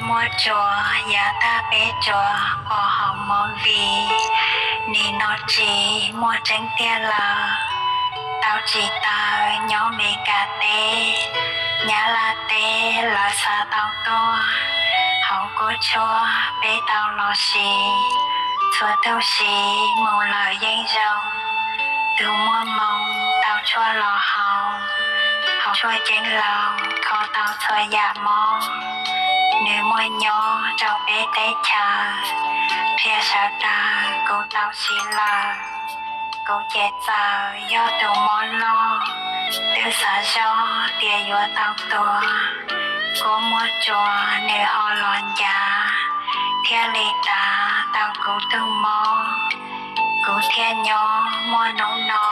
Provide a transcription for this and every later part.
Muaj tsuas yav tag peb tsuas pom hauv movie, nim no tsis muaj tseeb tiag lawm. Tau tsis tau nyob Meskas teb, Nyab Laj teb lawv xa tau tuaj, hauv kuj tshuaj peb tau los siv. Txhua tug siv mus lawm yeej zoo, tus muaj moo tau tshuaj los haus, haus tshuaj ceeb laus kho tau txhua yam mob. Nws muaj nyob rau peb teb chaws, qhia sawv daws kuv tau siv lawm. Kuv ces txawm yog tus mob loj, twb xav zoj tias yuav tau tuag. Kuv muaj tsuas nws ho los ncav, thiaj li tav tau kuv tug mob. Kuv thiaj nyob muaj hnub no.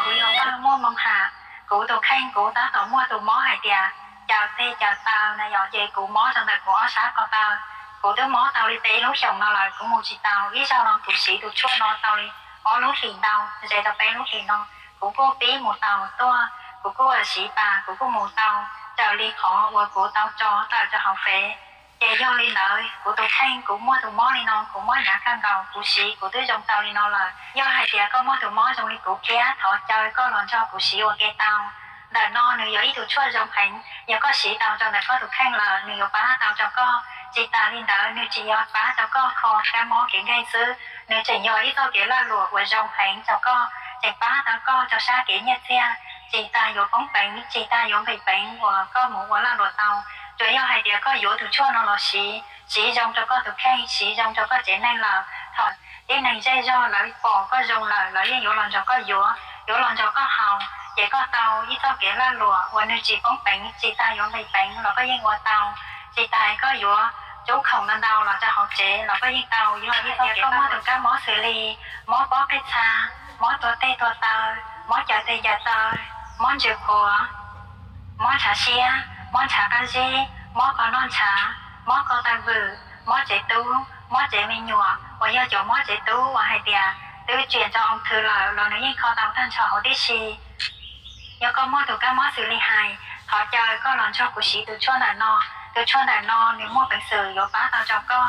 Kuv yog muaj moo ham, kuv tus kheej kuv tab tom muaj tus mob hais tias caws teg caws taw na yom, ces kuv mob rau ntawm kuv ob sab ko taw. Kuv twb mob tau li peb lub xyoos no lawm kuv mus tsis tau. Ib zaug no kuv siv tus tshuaj no tau li ob lub hlis ntau, ze rau peb lub hlis no. Kuv kuj pib mus tau tuaj, kuv kuj siv tas, kuv kuj mus tau raws li qhov uas kuv tau tso tawm rau hauv fev. Ces yog li ntawd kuv tus kheej kuv muaj tus mob li no kuv mob hnyav kawg nkaus, kuv siv kuv twb zoo tau li no lawm. Yog hais tias koj muaj tus mob zoo li kuv thiab thov caw koj los nrog kuv siv ua ke tau. Ntawm no nws yog ib tug tshuaj zoo heev, yog koj siv tau rau ntawm koj tus kheej lawm nws yuav pab tau rau koj. Tsis tas li ntawd nws tsis yog pab rau koj kho kab mob kev nkeeg xwb, nws tseem yog ib txoj kev lag luam uas zoo heev rau koj, tseem pab tau koj rau sab kev nyiaj txiag. Tsis tas yuav poob peev, tsis tas yuav nqis peev uas koj mus ua lag luam tau. Tsuas yog hais tias koj yuav tus tshuaj no los siv, siv zoo rau koj tus kheej, siv zoo rau koj tsev neeg lawm, thaum tib neeg zej zog lawv pom koj zoo lawm lawv yeej yuav los nrog koj yuav, yuav los nrog koj haus, ces koj tau ib txoj kev lag luam uas nws tsis poob peev, tsis tas yuav nqis peev los koj yeej ua tau. Tsis tas koj yuav cub khoom ntau ntau los rau hauv tsev los koj yeej tau. Yog hais tias koj muaj tus kab mob xws li mob pob qij txha, mob tua teg tua taw, mob caws teg caws taw, mob ntsws qhuav, mob ntshav siab, mob ntshav qab zib, mob qhov noj ntshav, mob ko taw vwm, mob tsev tub, mob tsev me nyuam uas yog cov mob tsev tub uas hais tias twb tsim rau oo thw lawm los nws yeej kho tau tag nrho huv tib si. Yog koj muaj tus kab mob xws li hais, thov caw koj los nrog kuv siv tus tshuaj ntawm no. Tus tshuaj ntawm no nws muaj peev xwm yuav pab tau rau koj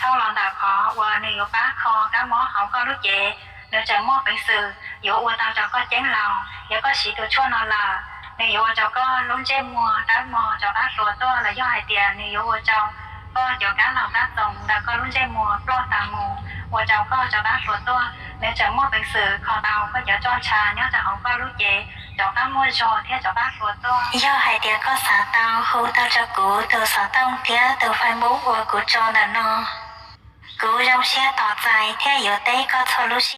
thauj los ntawm qhov uas nws yuav pab kho kab mob hauv koj lub cev. Nws tseem muaj peev xwm yuav ua tau rau koj ceeb laus. Yog koj siv tus tshuaj no lawm, nws yuav ua rau koj lub ntsej muag dawb mos rov qab hluas tuaj, los yog hais tias nws yuav ua rau koj cov kab laug kab txoos ntawm koj lub ntsej muag ploj tas mus, ua rau koj rov qab hluas tuaj. Nws tseem muaj peev xwm kho tau koj cov roj ntsha nyob rau hauv koj lub cev rov qab muaj zog thiab rov qab hluas tuaj. Yog hais tias koj xav tau, hu tau rau kuv tus xov tooj thiab tus Facebook uas kuv tso ntawm no. Kuv zoo siab tos txais thiab yuav teb koj txhua lub sij